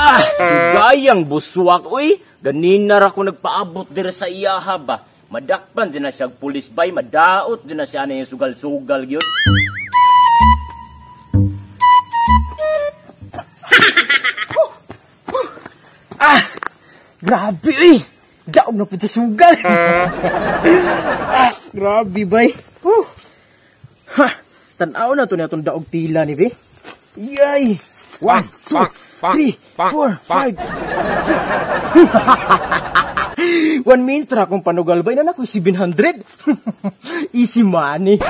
Ah, gayang buswak uy. Ganina ra ko nagpaabot diri sa iyaha ba. Madakpan dyan na siya pulis bay, madaot dyan na siya na yung sugal-sugal gyud. Ah, grabe uy. Daog na po siya sugal. Ah, grabe bay. Huh. Ha, tan-aw na to na itong daog pila ni be. Yay! 1, 2, 3, 4, 5, 6. 1 minute ra akong panugal bay na nako 700. Easy money.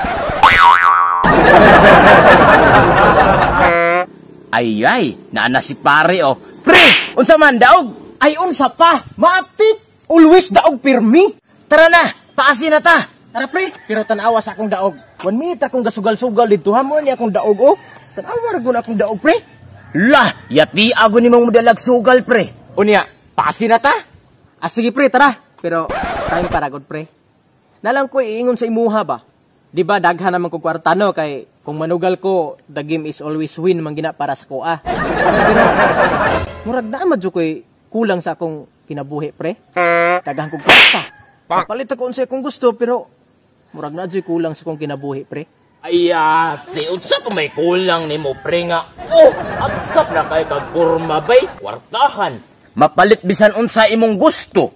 Ay ay, naa na si pare oh. Pre, unsa man daog? Ay unsa pa? Matik. Always daog pirmi. Tara na, paasi na ta. Tara pre, pero tan-awa sa akong daog. 1 minute akong gasugal-sugal didto ha mo ni akong daog oh. Tan-awa ra gud akong daog pre. Lah, yati ago ni mong mudalag sugal pre. Unya, paasi na ta. Ah, sige pre, tara. Pero time para gud pre. Nalang ko iingon sa imuha ba. Di ba daghan naman kog kwarta no kay kung manugal ko, the game is always win man gina para sa kuha. Pero murag naa man jud koy kulang sa akong kinabuhi pre. Daghan kog kwarta. Papalit ako unsay akong gusto pero murag naa jud kulang sa akong kinabuhi pre. Ay, ate, unsa pa may kulang nimo pre nga? Oh, atsap na kay kag kurma bay, kwartahan. Mapalit bisan unsa imong gusto.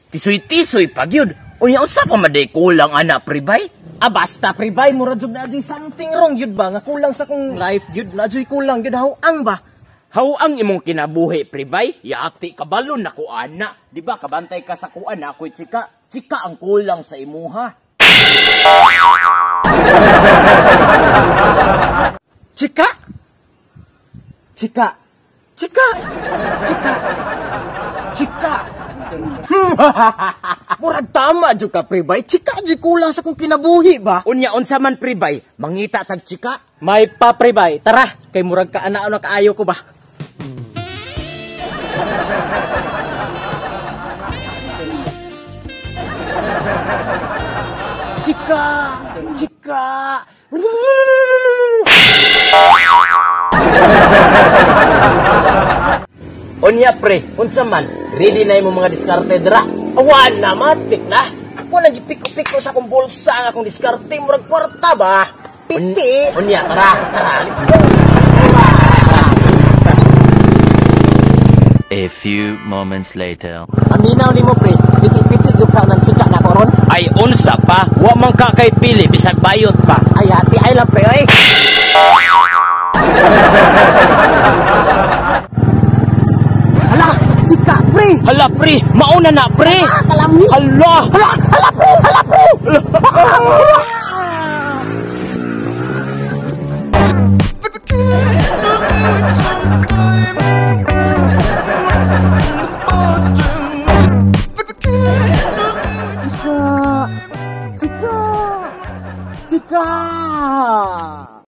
Tisoy-tisoy pa gyud. Unya unsa pa maday kulang ana pre bay? Ah, basta pre bay, murag jud naa jud something wrong gyud ba nga kulang sa akong life gyud, naa jud kulang gyud hawang ba. Hawang imong kinabuhi pre bay? Yati kabalon nako ana. Di ba kabantay ka sa kuan na ako'y chika? Chika ang kulang sa imuha. Chika? Chika? Chika? Chika? Chika? Murag tama jud ka pre bay. Chika jud kulang sa akong kinabuhi ba? Unya unsa man pre bay? Mangita tag chika? May pa pre bay. Tara, kay murag ka ana na kaayo ko ba. Chika! Chika! Unya pre, unsa man? Ready na imong mga diskarte dra? Awan na, matik na. Ako lang gipiko-piko sa akong bulsa ang akong diskarte. Murag kwarta ba? Piti! Unya, tara! Tara, let's go! A few moments later. Aminaw nimo pre, piti-piti jud ka ng chika na koron. Ay unsa pa, wa man ka kay pili bisag bayot pa. Ay ati ay lang pre ay. Hala, chika pre. Hala pre, mauna na pre. Ah, kalami. Hala, hala, hala pre, hala pre. Chika! Chika!